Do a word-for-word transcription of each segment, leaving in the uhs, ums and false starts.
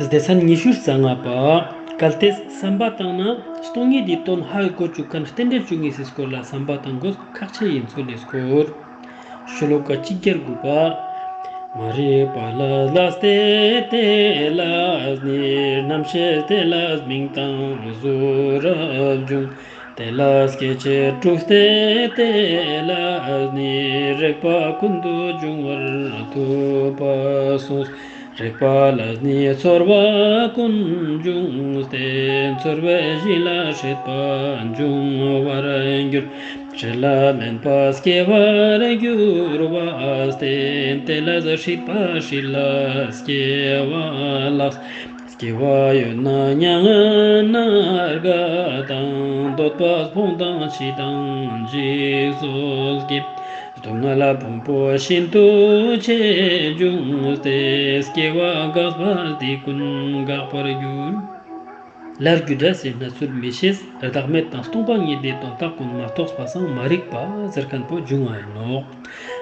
སྡེ་ཚན་ཉི་ཤུ་རྩ་ལྔ་པ། གལ་ཏེ་བསམ་པ་བཏང་ན་སྟོང་ཉིད་དི་དོན་ཧ་གོ་བཅུག་མཁན་རྟེན་འབྲེལ་བཅུ་གཉིས་སི་སྐོར་ལ་བསམ་པ་བཏང་དགོས་ཁག་ཆེ་ཡིན་ཚུལ་ལས་སྐོར། ཤོ་ལོ་ཀ་གཅིག་བརྒྱ་དགུ་པ། མ་རིག་པ་ལས་ལས་ཏེ་དེ་ལས་ནི། རྣམ་ཤེས་དེ་ལས་མིང་དང་གཟུགས་རབ་འབྱུང་། དེ་ལས་སྐྱེ་མཆེད་དྲུག་སྟེ་དེ་ལས་ནི། རེག་པ་ཀུན་ཏུ་འབྱུང་བར་ཐུབ་པ་གསུངས། རེག་པ་ལས་ནི་ཚོར་བ་ཀུན་འབྱུང་སྟེ། ཚོར་བའི་གཞི་ལ་སྲེད་པ་འབྱུང་བར་འགྱུར། སྲེད་ལ་ལེན་པ་སྐྱེ་བར་འགྱུར་བ་སྟེ། དེ་ལས་སྲིད་པ་སྲིད་ལ་སྐྱེ་བ་ལགས། སྐྱེ་བ་ཡོད་ན་མྱ་ངན་ན་རྒ་དང་། འདོད་པ་ཕོངས་དང་འཆི་དང་འཇིག་ཚོགས་ཀྱི། སྡུག་བསྔལ་ཕུང་པོ་ཤིན་ཏུ་ཆེ་འབྱུང་སྟེ། སྐྱེ་བ་འགགས་པ་འདི་ཀུན་འགག་པར་འགྱུར། ལར་རྒྱུ་འབྲས་སི་གནས་ཚུལ་མི་ཤེས། བདག་མེད་དང་སྟོང་པ་ཉིད་དི་དོན་དག་ཀུན་མ་རྟོགས་པ་སང་མ་རིག་པ་ཟེར་མཁན་པོ་འབྱུང་བ་ཡིན་ནོག།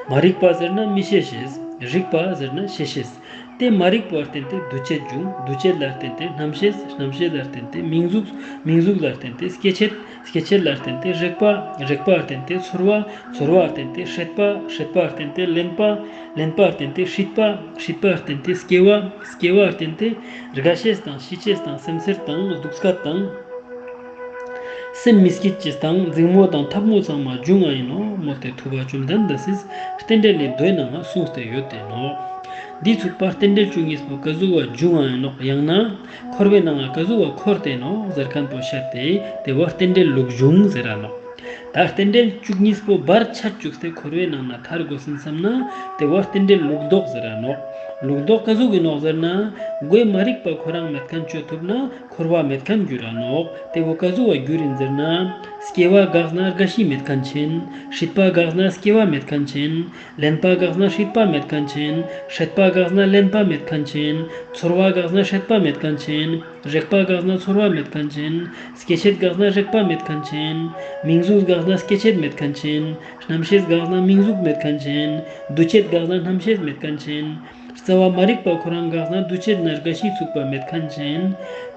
མ་རིག་པ་ཟེར་ན་མི་ཤེས་ཤེས། རིག་པ་ཟེར་ན་ཤེས་ཤེས། དེ་མ་རིག་པ་ལ་བརྟེན་ཏེ་འདུ་བྱེད་འབྱུང་། འདུ་བྱེད་ལ་བརྟེན་ཏེ་རྣམ་ཤེས། རྣམ་ཤེས་ལ་བརྟེན་ཏེ་མིང་གཟུགས། མིང་གཟུགས་ལ་བརྟེན་ཏེ་སྐྱེ་མཆེད། སྐྱེ་མཆེད་ལ་བརྟེན་ཏེ་རེག་པ། རེག་པ་ལ་བརྟེན་ཏེ་ཚོར་བ། ཚོར་བ་ལ་བརྟེན་ཏེ་སྲེད་པ། སྲེད་པ་ལ་བརྟེན་ཏེ་ལེན་པ། ལེན་པ་ལ་བརྟེན་ཏེ་སྲིད་པ། སྲིད་པ་ལ་བརྟེན་ཏེ་སྐྱེ་བ། སྐྱེ་བ་ལ་བརྟེན་ཏེ་རྒ་ཤེས་དང་ཤི་ཤེས་དང་སེམས་ཚེར་དང་སྡུག་སྐད་དང་། སེམས་མི་སྐྱིད་ཅེས་དང་འཛིང་མོ་དང་འཐབ་མོ་ཚང་མ་འབྱུང་ང་ཡིན་ནོག་མོལ་ཏེ་ཐུབ་པ་བཅོམ་ལྡན་འདས་སིས་རྟེན་འབྲེལ་ལི་མདོའི་ནང་ང་གསུངས་ཏེ་ཡོད་དེ་ནོག། འདི་ཚུགས་པ་རྟེན་འབྲེལ་བཅུ་གཉིས་པོ་ཀ་ཟུག་བ་འབྱུང་ང་ཡིན་ནོག་ཡང་ན་འཁོར་བའི་ནང་ང་ཀ་ཟུག་བ་འཁོར་ཏེ་ནོག་ཟེར་མཁན་པོ་བཤད་དེ་དེ་བོ་རྟེན་འབྲེལ་ལུགས་འབྱུང་ཟེར་ར་ནོག། ད་རྟེན་འབྲེལ་བཅུ་གཉིས་པོ་བར་ཆད་བཅུག་སྟེ་འཁོར་བའི་ནང་ན་ཐར་དགོས་སིན་བསམ་ན་དེ་བོ་རྟེན་འབྲེལ་ལུགས་ལྡོག་ཟེར་ར་ནོག། ལུགས་ལྡོག་ཀ་ཟུག་ཡིན་ནོག་ཟེར་ན་སྒོས་མ་རིག་པ་ཁོ་རང་མེད་མཁན་བཅོ་ཐུབ་ན། འཁོར་བ་མེད་མཁན་འགྱུར་ར་ནོག། དེ་བོ་ཀ་ཟུག་བ་འགྱུར་ཡིན་ཟེར་ན། སྐྱེ་བ་འགགས་ན་རྒ་ཤི་མེད་མཁན་ཆེན། སྲིད་པ་འགགས་ན་སྐྱེ་བ་མེད་མཁན་ཆེན། ལེན་པ་འགགས་ན་སྲིད་པ་མེད་མཁན་ཆེན། སྲེད་པ་འགགས་ན་ལེན་པ་མེད་མཁན་ཆེན། ཚོར་བ་འགགས་ན་སྲེད་པ་མེད་མཁན་ཆེན། རེག་པ་འགགས་ན་ཚོར་བ་མེད་མཁན་ཆེན། སྐྱེ་མཆེད་འགགས་ན་རེག་པ་མེད་མཁན་ཆེན། མིང་གཟུགས་འགགས་ན་སྐྱེ་མཆེད་མེད་མཁན་ཆེན། རྣམ་ཤེས་འགགས་ན་མིང་གཟུགས་མེད་མཁན་ཆེན། འདུ་བྱེད་འགགས་ན་རྣམ་ཤེས་མེད་མཁན་ཆེན། རྩ་བ་མ་རིག་པ་ཁོ་རང་འགགས་ན་འདུ་བྱེད་ན་རྒ་ཤི་ཚུགས་པ་མེད་མཁན་ཆེན།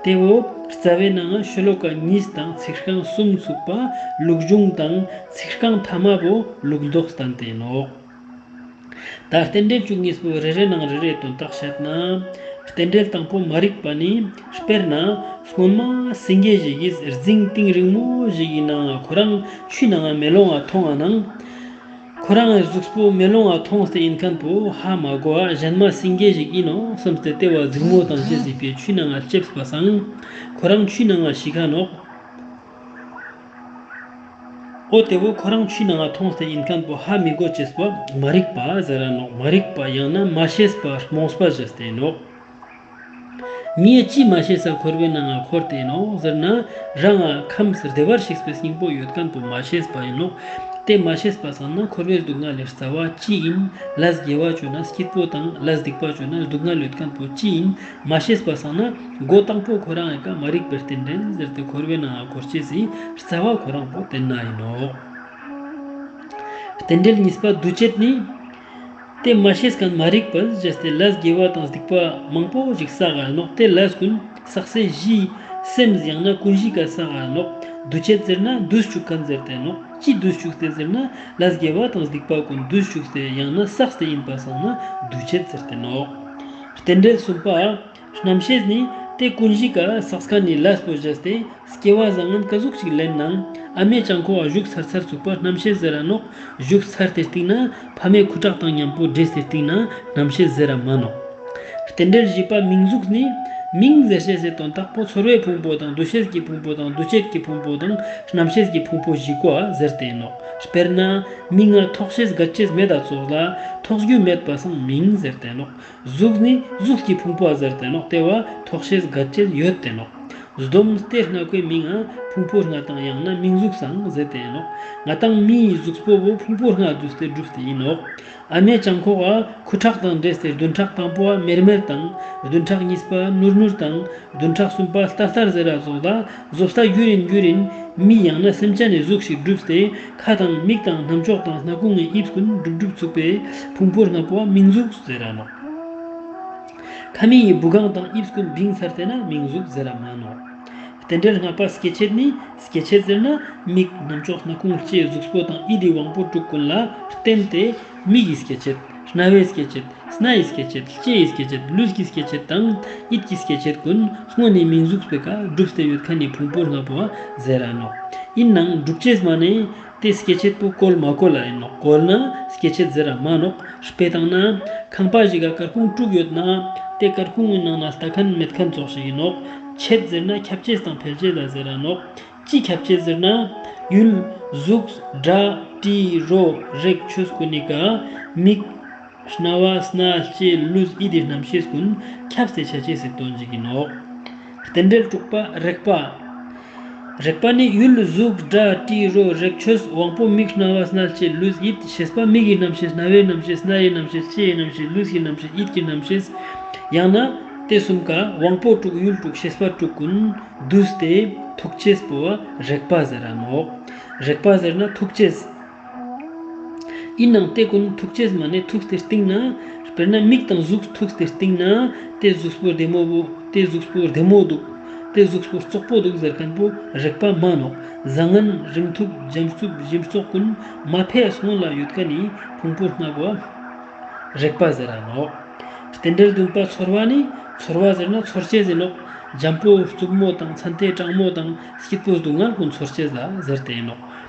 དེ་བོ་རྩ་བའི་ནང་ཤོ་ལོ་ཀ་གཉིས་དང་ཚིག་རྐང་གསུམ་ཚུགས་པ་ལུགས་འབྱུང་དང་ཚིག་རྐང་ཐ་མ་བོ་ལུགས་ལྡོག་སྟན་ཏེ་ནོག། ད་རྟེན་འབྲེལ་བཅུ་གཉིས་པོ་རེ་རེ་ནང་རེ་རེ་དོན་དག་བཤད་ན། རྟེན་འབྲེལ་དང་པོ་མ་རིག་པ་ནི་དཔེར་ན་སྔོན་མ་སེང་གེ་ཞིག་གིས་རྫིང་གཏིང་རིང་མོ་ཞིག་གི་ནང་ཁོ་རང་ཆུའི་ནང་མེ་ལོང་ང་ཐོང་ང་ནང་། ཁོ་རང་གཟུགས་པོ་མེ་ལོང་ང་ཐོང་སྟེ་ཡིན་མཁན་པོ་ཧ་མ་གོ་བ་གཞན་མ་སེང་གེ་ཞིག་ཡིན་ནོག་བསམ་སྟེ་དེ་བ་འཛིང་མོ་དང་བཅས་སི་ཕིའ་ཆུའི་ནང་ང་ལྕེབས་པ་སང་། ཁོ་རང་ཆུའི་ནང་ང་ཤི་ཁ་ནོག། འོ་དེ་བོ་ཁོ་རང་ཆུའི་ནང་ང་ཐོང་སྟེ་ཡིན་མཁན་པོ་ཧ་མི་གོ་ཅེས་པོ་མ་རིག་པ་ཟེར་ར་ནོག། མ་རིག་པ་ཡང་ན་མ་ཤེས་པ་རྨོངས་པ་ཟེར་ཏེ་ནོག། མིའི་ཅི་མ་ཤེས་ས་འཁོར་བའི་ནང་ང་འཁོར་ཏེ་ནོག་ཟེར་ན། རང་ང་ཁམས་བདེ་བར་གཤེགས་པའི་སྙིང་པོ་ཡོད་མཁན་པོ་མ་ཤེས་པ་ཡིན་ནོག། དེ་མ་ཤེས་པ་སང་ན་འཁོར་བའི་སྡུག་བསྔལ་ལི་རྩ་བ་ཅི་ཡིན། ལས་དགེ་བ་བཅོ་ན་སྐྱིད་པོ་དང་ལས་སྡིག་པ་བཅོ་ན་སྡུག་བསྔལ་ཡོད་མཁན་པོ་ཅི་ཡིན། མ་ཤེས་པ་སང་ན་འགོ་དང་པོ་ཁོ་རང་ཡི་ཀ་མ་རིག་པའི་རྟེན་འབྲེལ་ཟེར་ཏེ་འཁོར་བའི་ནང་ང་འཁོར་ཅེས་སི་རྩ་བ་ཁོ་རང་པོ་དེ་ན་ཡིན་ནོག། རྟེན་འབྲེལ་གཉིས་པ་འདུ་བྱེད་ནི། དེ་མ་ཤེས་མཁན་མ་རིག་པ་བྱས་ཏེ་ལས་དགེ་བ་དང་སྡིག་པ་མང་པོ་ཞིག་བསགས་ཡིན་ནོག། དེ་ལས་ཀུན་བསགས་སའི་གཞི་སེམས་ཡང་ན་ཀུན་གཞི་ཀ་བསགས་ཡིན་ནོག། འདུ་བྱེད་ཟེར་ན་འདུས་བཅུག་མཁན་ཟེར་ཏེ་ནོག། ཅི་འདུས་བཅུག་སྟེ་ཟེར་ན་ལས་དགེ་བ་དང་སྡིག་པ་ཀུན་འདུས་བཅུག་སྟེ་ཡང་ན་བསགས་ཏེ་ཡིན་པ་སང་ན་འདུ་བྱེད་ཟེར་ཏེ་ནོག། རྟེན་འབྲེལ་གསུམ་པ། རྣམ་ཤེས་ནི་དེ་ཀུན་གཞི་ཀ་བསགས་མཁན་ནི་ལས་པོ་བྱས་ཏེ་སྐྱེ་བ་བཟང་ངན་ཀ་ཟུག་ཅིག་ལེན་ནའང་ཨ་མའི་བྱང་ཁོག་ག་བཞུགས་ཚར་ཚར་ཚུགས་པ་རྣམ་ཤེས་ཟེར་ར་ནོག། བཞུགས་ཚར་ཏེ་སྟིང་ན་ཕ་མའི་ཁུ་ཁྲག་དང་མཉམ་པོ་འདྲེས་ཏེ་སྟིང་ན་རྣམ་ཤེས་ཟེར་ར་མ་ནོག། རྟེན་འབྲེལ་བཞི་པ་མིང་གཟུགས་ནི། མིང་ཟེར་ཤེས་སི་དོན་དག་པོ་ཚོར་བའི་ཕུང་པོ་དང་འདུ་ཤེས་ཀྱི་ཕུང་པོ་དང་འདུ་བྱེད་ཀྱི་ཕུང་པོ་དང་རྣམ་ཤེས་ཀྱི་ཕུང་པོ་བཞི་ཀོ་ཟེར་ཏེ་ནོག། དཔེར་ན་མིང་ང་ཐོགས་ཤེས་རྒད་ཅེས་མེད་ད་ཙོགས་ལ་ཐོགས་རྒྱུ་མེད་པ་སང་མིང་ཟེར་ཏེ་ནོག། གཟུགས་ནི་གཟུགས་ཀྱི་ཕུང་པོ་ཟེར་ཏེ་ནོག། དེ་བ་ཐོགས་ཤེས་རྒད་ཅེས་ཡོད་དེ་ནོག། སྡོམ་སྟེ་ལྔ་ཀོའི་མིང་ང་ཕུང་པོ་ལྔ་དང་ཡང་ན་མིང་གཟུགས་སང་ཟེར་ཏེ་ནོག། ང་དང་མིའི་གཟུགས་པོ་བོ་ཕུང་པོ་ལྔ་བསྡུས་ཏེ་གྲུབ་སྟེ་ཡིན་ནོག། ཨ་མའི་བྱང་ཁོག་ག་ཁུ་ཁྲག་དང་འདྲེས་ཏེ་བདུན་ཕྲག་དང་པོ་བ་མེར་མེར་དང་བདུན་ཕྲག་གཉིས་པ་ནུར་ནུར་དང་བདུན་ཕྲག་གསུམ་པ་ལྟ་ལྟར་ཟེར་ར་ཙོགས་ལ་བཟོ་ལྟ་འགྱུར་ཡིན་འགྱུར་ཡིན་མི་ཡང་ན་སེམས་ཅན་ནི་གཟུགས་ཤིག་གྲུབ་སྟེ་ཁ་དང་མིག་དང་རྣམ་ཅོག་དང་སྣ་ཁུང་ངི་དབྱིབས་ཀུན་གྲུབ་གྲུབ་ཚུགས་པའི་ཕུང་པོ་ལྔ་པོ་མིང་གཟུགས་ཟེར་ར་ནོག། ཁ་མིག་གི་བུ་གང་དང་དབྱིབས་ཀུན་བིང་ཚར་ཏེ་ན་མིང་གཟུགས་ཟེར་ར་མ་ནོག། རྟེན་འབྲེལ་ལྔ་པ་སྐྱེ་མཆེད་ནི། སྐྱེ་མཆེད་ཟེར་ན་མིག་རྣམ་ཅོག་སྣ་ཁུང་ལྕེ་གཟུགས་པོ་དང་ཡིད་དི་དབང་པོ་དྲུག་ཀུན་ལ་བརྟེན་ཏེ་མིག་གི་སྐྱེ་མཆེད། རྣ་བའི་སྐྱེ་མཆེད། སྣའི་སྐྱེ་མཆེད། ལྕེའི་སྐྱེ་མཆེད། ལུས་ཀྱི་སྐྱེ་མཆེད་དང་ཡིད་ཀྱི་སྐྱེ་མཆེད་ཀུན་སྔོན་ནི་མིང་གཟུགས་པོའི་ཀ་གྲུབ་སྟེ་ཡོད་མཁན་ནི་ཕུང་པོ་ལྔ་པོ་ཟེར་ར་ནོག། ཡིན་ནའང་གྲུབ་ཅེས་མ་ནེ་ཏེ་སྐྱེ་མཆེད་པོ་བཀོལ་མ་བཀོལ་ལ་ཡིན་ནོག། བཀོལ་ན་སྐྱེ་མཆེད་ཟེར་ར་མ་ནོག། དཔེ་བཏང་ན་ཁང་པ་ཞིག་ག་སྐར་ཁུང་དྲུག་ཡོད་ན་ཏེ་སྐར་ཁུང་གི་ནང་ན་ལྟ་མཁན་མེད་མཁན་ཙོགས་ཤིག་ཡིན་ནོག། མཆེད་ཟེར་ན་ཁྱབ་ཅེས་དང་འཕེལ་ཅེས་ལ་ཟེར་ར་ནོག། ཅི་ཁྱབ་ཅེས་ཟེར་ན་ཡུལ། གཟུགས། སྒྲ། དྲི། རོ། རེག་ཆོས་ཀུན་ནི་ཀ་མིག་རྣ་བ། སྣ། ལྕེ། ལུས། ཡིད་དི་རྣམ་ཤེས་ཀུན་ཁྱབ་སྟེ་ཆ་ཅེས་སི་དོན་ཅིག་ཡིན་ནོག། རྟེན་འབྲེལ་དྲུག་པ་རེག་པ། རེག་པ་ནི་ཡུལ། གཟུགས། སྒྲ། དྲི། རོ། རེག་ཆོས། དབང་པོ་མིག་རྣ་བ་སྣ་ལྕེ་ལུས་ཡིད། ཤེས་པ་མིག་གི་རྣམ་ཤེས། རྣ་བའི་རྣམ་ཤེས། སྣ་ཡི་རྣམ་ཤེས། ལྕེ་ཡི་རྣམ་ཤེས། ལུས་ཀྱི་རྣམ་ཤེས། ཡིད་ཀྱི་རྣམ་ཤེས། ཡང་ན་ཏེ་གསུམ་ཀ་དབང་པོ་དྲུག་ཡུལ་དྲུག་ཤེས་པ་དྲུག་ཀུན་བསྡུས་ཏེ་ཐུག་ཅེས་པོ་རེག་པ་ཟེར་ར་ནོག། རེག་པ་ཟེར་ན་ཐུག་ཅེས། ཡིན་ནའང་ཏེ་ཀུན་ཐུག་ཅེས་མ་ནེ་ཐུག་སྟེ་སྟིང་ན། དཔེར་ན་མིག་དང་གཟུགས་ཐུག་སྟེ་སྟིང་ན་ཏེ་གཟུགས་པོ་བདེ་མོ་བོ་ཏེ་གཟུགས་པོ་བདེ་མོ་འདུག། ཏེ་གཟུགས་པོ་བཙོག་པོ་འདུག་ཟེར་མཁན་པོ་རེག་པ་མ་ནོག། བཟང་ངན་རིང་ཐུང་འཇམ་རྩུབ་ཞིམ་བཙོག་ཀུན་མ་ཕེ་སྔོན་ལ་ཡོད་མཁན་ནི་ཕུང་པོ་ལྔ་པོ་རེག་པ་ཟེར་ར་ནོག། རྟེན་འབྲེལ་བདུན་པ་ཚོར་བ་ནི། ཚོར་བ་ཟེར་ན་ཚོར་ཅེས་ཡིན་ནོག། འཇམ་པོ་རྩུབ་མོ་དང་ཚན་ཏེ་གྲང་མོ་དང་སྐྱིད་པོ་སྡུག་བསྔལ་ཀུན་ཚོར་ཅེས་ལ་ཟེར་ཏེ་ཡིན་ནོག།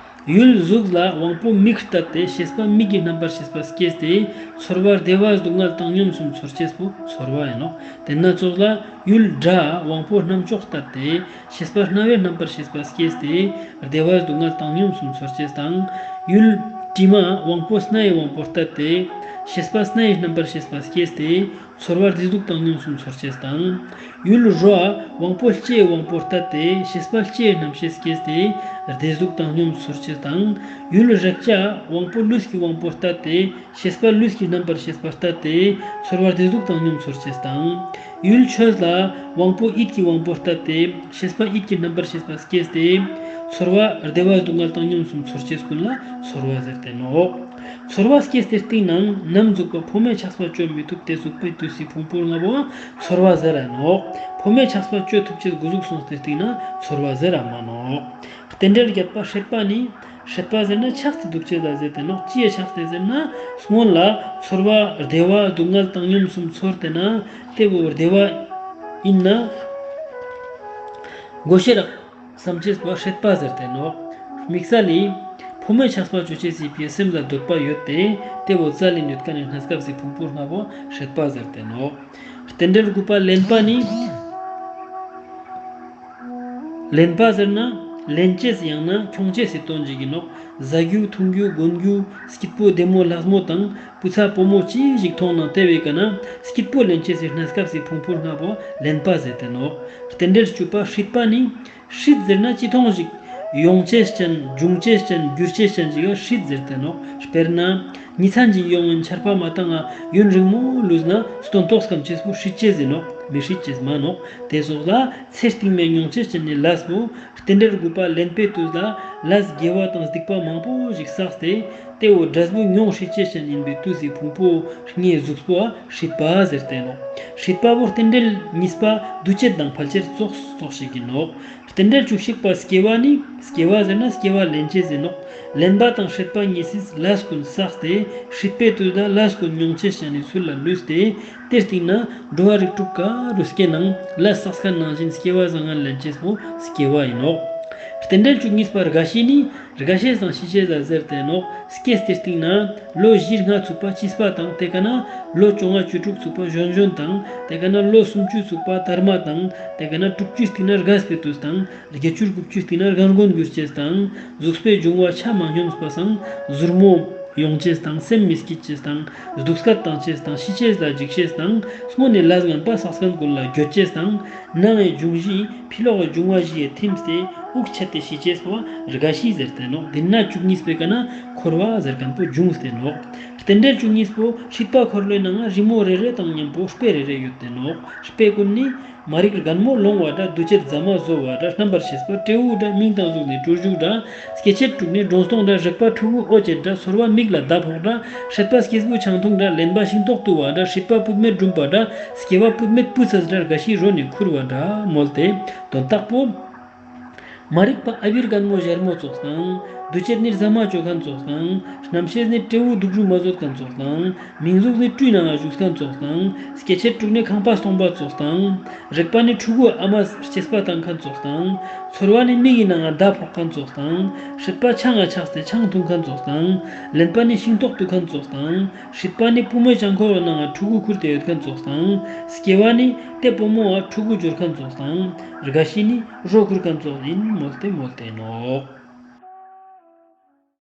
ཡུལ། གཟུགས་ལ་དབང་པོ་མིག་ལྟ་སྟེ་ཤེས་པ་མིག་གི་རྣམ་པར་ཤེས་པ་སྐྱེས་ཏེ་ཚོར་བ་བདེ་བ་སྡུག་བསྔལ་བཏང་སྙོམས་གསུམ་ཚོར་ཅེས་པོ་ཚོར་བ་ཡིན་ནོག། ཏེ་ན་ཙོགས་ལ་ཡུལ། སྒྲ། དབང་པོ་རྣམ་ཅོག་ལྟ་སྟེ་ཤེས་པ་རྣ་བའི་རྣམ་པར་ཤེས་པ་སྐྱེས་ཏེ་བདེ་བ་སྡུག་བསྔལ་བཏང་སྙོམས་གསུམ་ཚོར་ཅེས་དང་། ཡུལ། དྲི་མ། དབང་པོ་སྣའི་དབང་པོ་ལྟ་སྟེ་ཤེས་པ་སྣའི་རྣམ་པར་ཤེས་པ་སྐྱེས་ཏེ་ཚོར་བ་བདེ་སྡུག་བཏང་སྙོམས་གསུམ་ཚོར་ཅེས་དང་། ཡུལ། རོ། དབང་པོ་ལྕེའི་དབང་པོ་ལྟ་སྟེ་ཤེས་པ་ལྕེའི་རྣམ་ཤེས་སྐྱེས་ཏེ་བདེ་སྡུག་བཏང་སྙོམས་ཚོར་ཅེས་དང་། ཡུལ། རེག་བྱ། དབང་པོ་ལུས་ཀྱི་དབང་པོ་ལྟ་སྟེ་ཤེས་པ་ལུས་ཀྱི་རྣམ་པར་ཤེས་པ་ལྟ་སྟེ་ཚོར་བ་བདེ་སྡུག་བཏང་སྙོམས་ཚོར་ཅེས་དང་། ཡུལ། ཆོས་ལ་དབང་པོ་ཡིད་ཀྱི་དབང་པོ་ལྟ་སྟེ་ཤེས་པ་ཡིད་ཀྱི་རྣམ་པར་ཤེས་པ་སྐྱེས་ཏེ་ཚོར་བ་བདེ་བ་སྡུག་བསྔལ་བཏང་སྙོམས་གསུམ་ཚོར་ཅེས་ཀུན་ལ་ཚོར་བ་ཟེར་ཏེ་ནོག། ཚོར་བ་སྐྱེས་ཏེ་སྟིང་ནའང་ནམ་རྫོགས་པ་ཕོ་མོའི་ཆགས་པ་གཅོད་མི་ཐུབ་སྟེ་གཟུགས་པོའི་དུས་སི་ཕུང་པོ་ལྔ་པོ་ཚོར་བ་ཟེར་ར་ནོག། ཕོ་མོའི་ཆགས་པ་གཅོད་ཐུབ་ཅེས་འགོ་ཟུག་སོང་སྟེ་སྟིང་ན་ཚོར་བ་ཟེར་ར་མ་ནོག། རྟེན་འབྲེལ་བརྒྱད་པ་སྲེད་པ་ནི། སྲེད་པ་ཟེར་ན་ཆགས་ཏེ་འདུག་ཅེས་ལ་ཟེར་ཏེ་ནོག། ཅི་ཡ་ཆགས་ཏེ་ཟེར་ན་སྔོན་ལ་ཚོར་བ་བདེ་བ་སྡུག་བསྔལ་བཏང་སྙོམས་གསུམ་ཚོར་ཏེ་ན་ཏེ་བོ་བདེ་བ་ཡིན་ན་དགོས་ཤེས་རག་བསམ་ཅེས་པོ་སྲེད་པ་ཟེར་ཏེ་ནོག། དམིགས་བསལ་ལི་ཕོ་མོའི་ཆགས་པ་གཅོད་ཅེས་སི་ཕིའ་སེམས་ལ་འདོད་པ་ཡོད་དེ་ཏེ་བོ་རྩ་ལས་ཡོད་མཁན་ནི་གནས་སྐབས་སི་ཕུང་པོ་ལྔ་པོ་སྲེད་པ་ཟེར་ཏེ་ནོག། རྟེན་འབྲེལ་དགུ་པ་ལེན་པ་ནི། ལེན་པ་ཟེར་ན་ལེན་ཅེས་ཡང་ན་ཁྱོང་ཅེས་སི་དོན་ཅིག་ཡིན་ནོག། ཟ་རྒྱུ་འཐུང་རྒྱུ་གོན་རྒྱུ་སྐྱིད་པོ་བདེ་མོ་ལྷག་མོ་དང་བུ་ཚ་བུ་མོ་ཅི་ཞིག་མཐོང་ན་ཏེ་བོའི་ཀ་ན་སྐྱིད་པོ་ལེན་ཅེས་སི་གནས་སྐབས་སི་ཕུང་པོ་ལྔ་པོ་ལེན་པ་ཟེར་ཏེ་ནོག། རྟེན་འབྲེལ་བཅུ་པ་སྲིད་པ་ནི། སྲིད་ཟེར་ན་ཅི་མཐོང་ཞིག་ཡོང་ཅེས་ཅན་འབྱུང་ཅེས་ཅན་འགྱུར་ཅེས་ཅན་ཅིག་ག་སྲིད་ཟེར་ཏེ་ནོག། དཔེར་ན་ཉི་ཚན་ཅིག་ཡོང་ངིན་ཆར་པ་མ་བཏང་ང་ཡུན་རིང་མོ་ལུས་ན་སྟོན་ཐོག་སྐམ་ཅེས་པོ་སྲིད་ཅེས་ཡིན་ནོག། མི་སྲིད་ཅེས་མ་ནོག། ཏེ་ཙོགས་ལ་ཚེ་རྟིང་མའི་མྱོང་ཅེས་ཅན་ནི་ལས་པོ་རྟེན་འབྲེལ་དགུ་པ་ལེན་པའི་དུས་ལ་ལས་དགེ་བ་དང་སྡིག་པ་མང་པོ་ཞིག་བསགས་ཏེ་ཏེ་བོ་འབྲས་བུ་མྱོང་སྲིད་ཅེས་ཅན་ཡིན་པའི་དུས་སི་ཕུང་པོ་ལྔའི་གཟུགས་པོ་སྲིད་པ་ཟེར་ཏེ་ནོག། སྲིད་པ་བོ་རྟེན་འབྲེལ་གཉིས་པ་འདུ་བྱེད་དང་ཕལ་ཆེར་ཙོགས་ཙོགས་ཤིག་ཡིན་ནོག། རྟེན་འབྲེལ་བཅུ་གཅིག་པ་སྐྱེ་བ་ནི། སྐྱེ་བ་ཟེར་ན་སྐྱེ་བ་ལེན་ཅེས་ཡིན་ནོག། ལེན་པ་དང་སྲེད་པ་གཉིས་སི་ལས་ཀུན་བསགས་ཏེ་སྲིད་པའི་དུས་ལ་ལས་ཀུན་མྱོང་ཅེས་ཅན་ནི་ཚུལ་ལ་ལུས་ཏེ་ཏེ་རྟིང་ན་འགྲོ་བ་རིགས་དྲུག་ག་རུ་སྐྱེ་ནའང་ལས་བསགས་མཁན་ནང་བཞིན་སྐྱེ་བ་བཟང་ངན་ལེན་ཅེས་པོ་སྐྱེ་བ་ཡིན་ནོག། རྟེན་འབྲེལ་བཅུ་གཉིས་པ་རྒ་ཤི་ནི། རྒ་ཤེས་དང་ཤི་ཅེས་ལ་ཟེར་ཏེ་ནོག། སྐྱེས་ཏེ་སྟིང་ན་ལོ་བཞི་ལྔ་ཚུགས་པ་སྐྱིད་པ་དང་ཏེ་ཀ་ན་ལོ་བཅོ་ལྔ་བཅུ་དྲུག་ཚུགས་པ་གཞོན་གཞོན་དང་ཏེ་ཀ་ན་ལོ་སུམ་ཅུ་ཚུགས་པ་དར་མ་དང་ཏེ་ཀ་ན་དྲུག་ཅུའི་སྟིང་ན་རྒས་པའི་དུས་དང་བརྒྱད་ཅུ་དགུ་བཅུའི་སྟིང་ན་རྒན་རྒོན་འགྱུར་ཅེས་དང་གཟུགས་པོའི་འབྱུང་བ་ཆ་མ་སྙོམས་པ་སང་ཟུར་མོ་ཡོང་ཅེས་དང་སེམས་མི་སྐྱིད་ཅེས་དང་སྡུག་སྐད་བཏང་ཅེས་དང་ཤི་ཅེས་ལ་འཇིགས་ཅེས་དང་སྔོན་ནས་ལས་ངན་པ་བསགས་མཁན་ཀུན་ལ་འགྱོད་ཅེས་དང་ནང་ངི་འབྱུང་བཞི་ཕི་ལོག་གི་འབྱུང་བ་བཞི་ཡི་ཐིམ་སྟེ། དབུགས་ཆད་དེ་ཤི་ཅེས་པོ་རྒ་ཤི་ཟེར་ཏེ་ནོག། དེ་ན་བཅུ་གཉིས་པའི་ཀ་ན་འཁོར་བ་ཟེར་ཁན་པོ་བྱུང་སྟེ་ནོག། རྟེན་འབྲེལ་བཅུ་གཉིས་པོ་སྲིད་པ་འཁོར་ལོའི་ནང་ང་རི་མོ་རེ་རེ་དང་ཉམ་པོ་དཔེ་རེ་རེ་ཡོད་དེ་ནོག། དཔེ་ཀུན་ནི་མ་རིག་རྒན་མོ་ལོང་བ་འདྲ། འདུ་བྱེད་རྫ་མ་བཟོ་བ་འདྲ། རྣམ་པར་ཤེས་པ་སྤྲེའུ་འདྲ། མིང་དང་གཟུགས་ནི་སྤྲུལ་ཆུང་འདྲ། སྐྱེ་མཆེད་དྲུག་ནི་སྒྲོན་སྟོང་འདྲ། རེག་པ་ཕྲུ་གུ་འོད་ཅན་འདྲ། ཚོར་བ་མིག་ལ་ཟླ་ཕོག་འདྲ། སྲེད་པ་སྐྱེས་བུ་ཆང་འཐུང་འདྲ། གླེན་པ་ཤིང་ཏོག་དུ་བ་འདྲ། སྲིད་པ་པུས་མེད་སྦྲུམ་པ་འདྲ། སྐྱེ་བ་པུས་མེད་སྤུ་ཚ་འདྲ། རྒ་ཤི་རོ་ནི་ཁུར་བ་འདྲ། མོལ་ཏེ་དོན་དག་པོ། མ་རིག་པ་ཨ་བི་རྒན་མོ་ཞལ་མོ་ཙོགས་དང་། འདུ་བྱེད་ནི་རྫ་མ་ཅོ་ཁན་ཙོགས་དང་། རྣམ་ཤེས་ནི་སྤྲེའུ་དུག་སྦྲུལ་མ་བཟོད་ཁན་ཙོགས་དང་། མིང་གཟུགས་ནི་སྤྲུལ་ནང་ང་བཞུགས་ཁན་ཙོགས་དང་། སྐྱེ་མཆེད་དྲུག་ནི་ཁང་པ་སྟོང་པ་ཙོགས་དང་། རེག་པ་ནི་ཕྲུ་གུ་ཨ་མ་གཅེས་པ་བཏང་ཁན་ཙོགས་དང་། ཚོར་བ་ནི་མིག་གི་ནང་ང་ཟླ་ཕོག་ཁན་ཙོགས་དང་། སྲེད་པ་ཆང་ང་ཆགས་ཏེ་ཆང་འཐུང་ཁན་ཙོགས་དང་། གླེན་པ་ནི་ཤིང་ཏོག་དུག་ཁན་ཙོགས་དང་། སྲིད་པ་ནི་པུས་མོ་ཅང་ཁོ་རོ་ནང་ང་ཕྲུ་གུ་ཁུར་ཏེ་ཡོད་ཁན་ཙོགས་དང་། སྐྱེ་བ་ནི་ཏེ་པོ་མོ་བ་ཕྲུ་གུ་འབྱོར་ཁན་ཙོགས་དང་། རྒ་ཤི་ནི་རོ་ཁུར་ཁན་ཙོགས་ཨིན་མོལ་ཏེ་མོལ་ཏེ་ནོག།